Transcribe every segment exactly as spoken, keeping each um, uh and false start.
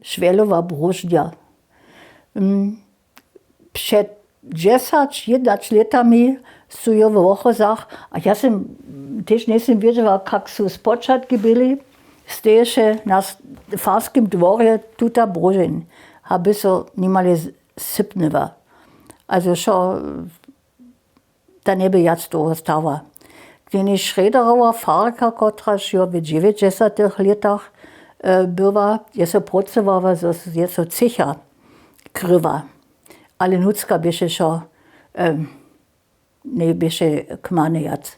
Šwjelowa bróžnja. Před dźesać jědnaće lětami su jo w Wochozach, a ja sym tež njejsym wědźała, kak su spočatki byli, steješe na farskim dworje tuta bróžeń, a by so nimale sypnyła. Also wšo, ta njeby wjac toho stała. Knježni Šrederowa farka, kotraž jo w dźewjećdźesatych lětach była, je so prócowała, zo je so třěcha kryła, ale nutřka běše wšo, njeběše kmany wjac.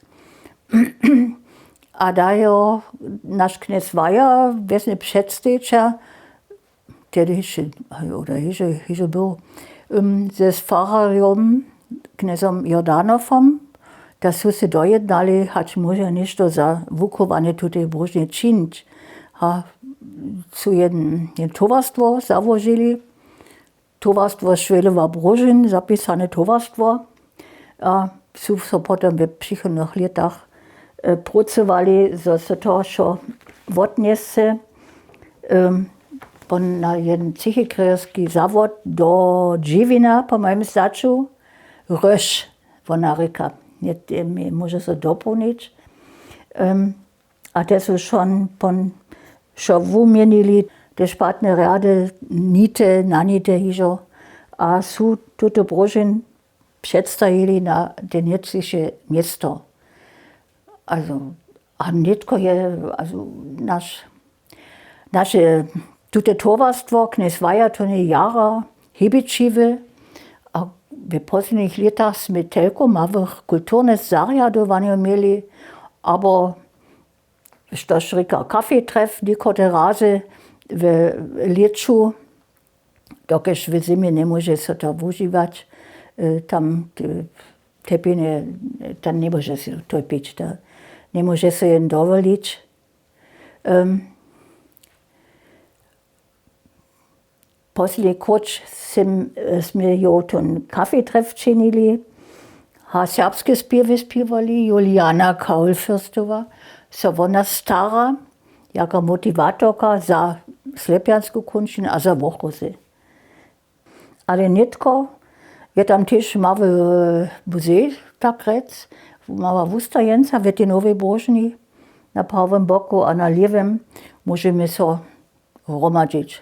A da jo naš knjez Wajer wjesnje předstejićer, tehdy hišće, oder hižo, hižo był, ze fararjom, knjezom Jordanowom, da su se dojednali, hač móže něšto za wuchowanje tutej bróžnje činić. A su jedn, jedn towarstwo załožili, towarstwo Šwjelowa bróžeń, zapisane towarstwo. A su so potom w přichodnych lětach prócowali, zo se to wšo wotnjese, pon na jedn třěchikrejerski zawod do Dźěłina, po mojim staću, Röš, wona rěka. Nětko mi móže so dopołnić. A te su wšo pon, wšo wuměnili, te špatne rjady, nite, nanite hižo, a su tuto bróžeń předstajili na te nětřiše město. Also, a nětko je, also, naš, naše tute towarstwo, knjez Wajer, to nje jara hibićiwy, a w poslednich lětach smy telko małych kulturnych zarjadowanjow měli, abo štož rěka kafetref, někotre razy w lěću, dokelž w zymje njemóže so to wužiwać, tam te, te pjenje, tam njemóže so topić, to njemóže so jen dowolić. Posledni króć sym, smy jo tón kafetref činili, a serbske spěwy spěwali. Juliana Kaulfürstowa so wona stara jako motiwatorka za Slepjansku kónčinu a za Wochozy. Ale nětko je tam tež mały muzej, tak rjec, mała wustajeńca w tej nowej bróžni na prawym boku a na lěwym móžemy so hromadźić.